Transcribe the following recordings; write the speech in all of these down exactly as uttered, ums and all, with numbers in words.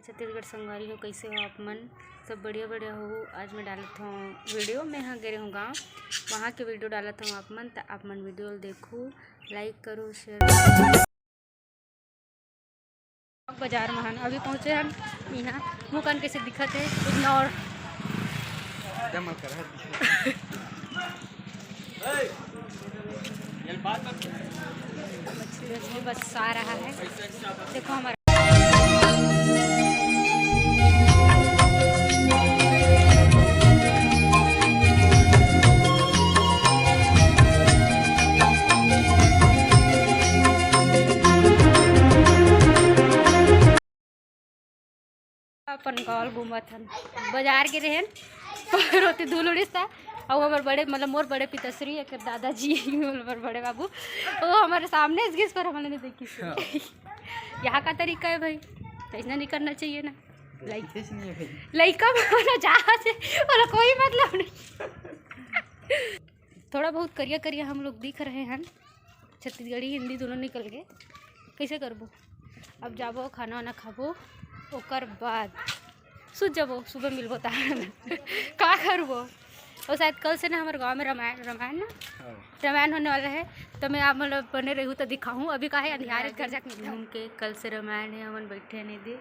छत्तीसगढ़ संगवारी हो, कइसे हो आप मन? सब बढ़िया बढ़िया हो। आज मैं डालत हूँ वीडियो, मैं हाँ गे रहे हूँ गाँव, वहाँ के वीडियो डालत हूँ आप मन, त आप मन वीडियो ल देखू, लाइक करू, शेयर करू। बाजार में हन, अभी पहुँचे हन यहाँ। मुँह कान कैसे दिखत है, इग्नोर। जमा कर। मछली, मछली बस आ रहा है। देखो हमारा अपन गाँव घूमत हन, बाजार गे रहेन, पर ओती धूल उड़िस ता। अउ हमर बड़े, मतलब मोर बड़े पिताश्री, एकर दादाजी, हमर बड़े बाबू, वो हमारे सामने इस गिस पर हमने नहीं देखी से। हाँ। यहाँ का तरीका है भाई, ऐसा नहीं करना चाहिए ना। लाइक, कुछ नहीं है भाई। लइका में होना जहाँ से, बोला कोई मतलब नहीं। थोड़ा बहुत करिया करिया हम लोग दिख रहे हैं, छत्तीसगढ़ी हिंदी दोनों निकल गए। कैसे करबो? अब जाबो, खाना वाना खाबो, ओकर बाद सुत जाबो, सुबह मिलबो ता। का करबो? और शायद कल से ना हमारे गाँव में रामायण, रामायण ना? हाँ। रामायण होने वाला है, तो मैं आप मतलब बने रहू तो दिखाऊँ। अभी का है, अंधियार है, घर जाके मिलता हूँ। घूम के कल से रामायण है, हमन बैठे नहीं दे,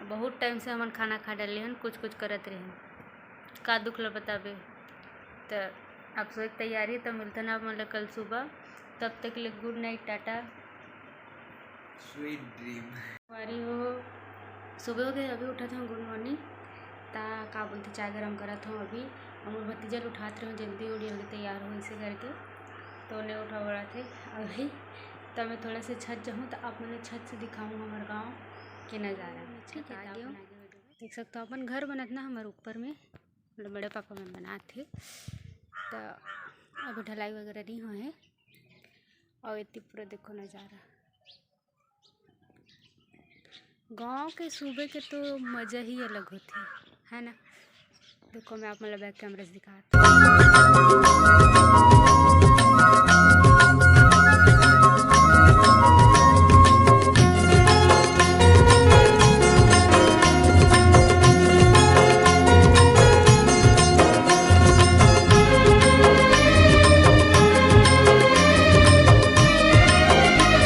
बहुत टाइम से हमन खाना खा डाले हन, कुछ कुछ करत रहे हन। का दुख ल बताबे? त आप सोए के तैयारी, त मिलथन आप मन ल कल सुबह। तब तक ले गुड नाइट, टाटा, स्वीट ड्रीम। संगवारी हो, सुबह हो गए, अभी उठत हूँ, गुड मॉर्निंग। ता का बोलते, चाय गरम करत हूँ अभी। और मोर भतीजा ल उठात रहूँ, जल्दी उठ, जल्दी तैयार हो, इसे करके तो नहीं उठा बड़ा थे अभी। तो मैं थोड़ा से छत जाऊँ, तो आप मन ल छत से दिखाऊँ हमारे गाँव के नज़ारा। ठीक है, तो आप मन आगे वीडियो में देख सकते हो, अपन घर बनत ना हमारे ऊपर में, मतलब बड़े पापा मन बनात हे, तो अभी ढलाई वगैरह नहीं हुआ है। और इतनी पूरा देखो नज़ारा, गांव के सुबह के तो मज़ा ही अलग होती है, है ना? देखो, मैं आप मतलब बैक कैमरा से दिखाती हूँ।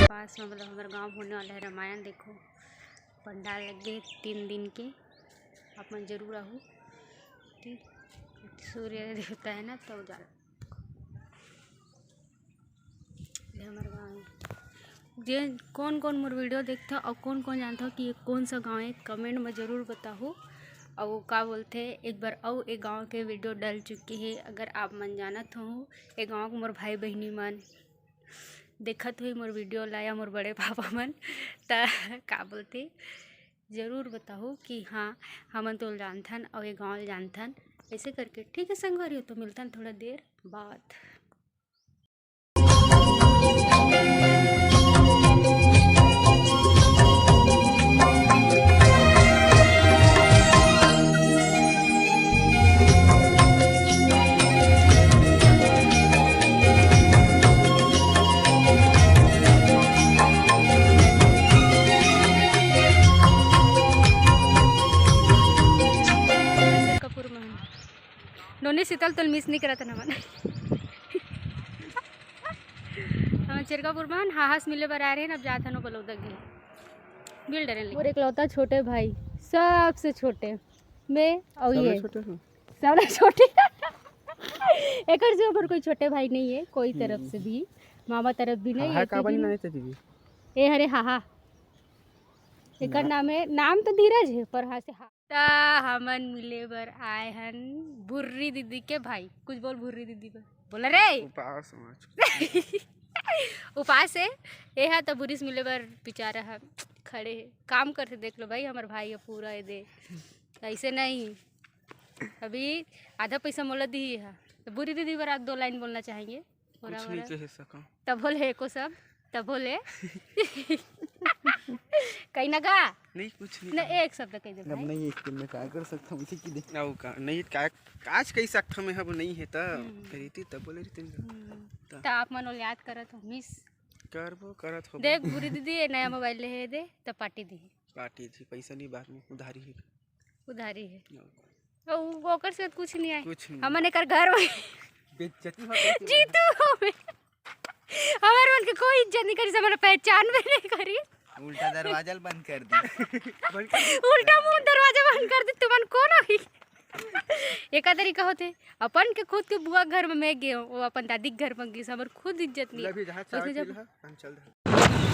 पास में मतलब हमारे गांव होने वाला है रामायण। देखो, पंडाल लग गए तीन दिन के, आप मन जरूर आहू। ठीक, सूर्य देवता है ना, तो उजाला। ये हमारे गाँव है। जे कौन कौन मोर वीडियो देखता और कौन कौन जानता कि ये कौन सा गाँव है, कमेंट में जरूर बताहू। और वो का बोलते, एक बार और एक गाँव के वीडियो डल चुकी है, अगर आप मन जानत हो, एक गाँव के मोर भाई बहनी मन देखत हुई मोर वीडियो ला या मोर बड़े पापा मन, त का बोलते, जरूर बताहू कि हाँ, हमन तो जानथन और ये गाँव ल जानथन। ऐसे करके ठीक है संगवारी हो, तो मिलथन थोड़ा देर बाद। कपूर महन। नोनी शीतल तोल मिस नहीं करत हन हमन। हम चिरकापुर मा हन, हाहास मिले बर आए रहे, अब जात हन बलौदा गे। मिल डरे लेकिन। मोर इकलौता छोटे भाई, सबसे छोटे मैं, और सबले ये छोटे हो? सबले छोटे। एकर से ऊपर कोई छोटे भाई नहीं है, कोई तरफ से भी, मामा तरफ भी नहीं, हाहा ये का बनी भी नहीं। ना, ये हरे हाहा। एकर ना। नाम है, नाम तो धीरज है, पर हाँ से हा। त हमन मिले बर आए हन भुर्री दीदी के भाई। कुछ बोल भुर्री दीदी बर। बोला रे। उपास समाज। उपास है। ये हा तो भुर्री से मिले बर बेचारा हा खड़े है। काम करते देख लो भाई, हमारे भाई है पूरा ये दे। ऐसे नहीं। अभी आधा पैसा मोला दी है। तो भुर्री दीदी बर आप दो लाइन बोलना चाहेंगे? कुछ नहीं कह सकूं। तब बोले एको शब्द, तब बोले। कहीं ना गा? नहीं, कुछ नहीं ना, कहा। एक शब्द कह दे अब भाई। नहीं, एक दिन में का कर सकता हूँ, इसे की दे। ना, वो का, नहीं, का, काज कही सकता हूँ मैं, अब नहीं है, त हम्म। कही थी, तब बोले रही थी। हम्म। त। त आप मन याद करत हो, मिस। करबो, करत हो। देख, भुर्री दीदी, ये नया मोबाइल ले है दे, त पार्टी दी। काटे जी, पैसा नहीं, बाद में उधारी है। उधारी है। अउ ओकर से कुछ नहीं आए। कुछ नहीं। हमन एकर घर में बेइज्जती होत है। जीतू हमें हमर मन के कोई इज्जत नहीं करी, हमर पहचान में नहीं करी। उल्टा दरवाजा ल बंद कर दी। उल्टा मुंह दरवाजा बंद कर दी। तुमन कौन हो? एका तरीका होथे, अपन के खुद के बुआ घर में मैं गे हूँ, वो अपन दादी के घर में गिस, हमर खुद इज्जत नहीं। लभी जहाँ चाय वैसे पी जब रहा, हम चल रहे।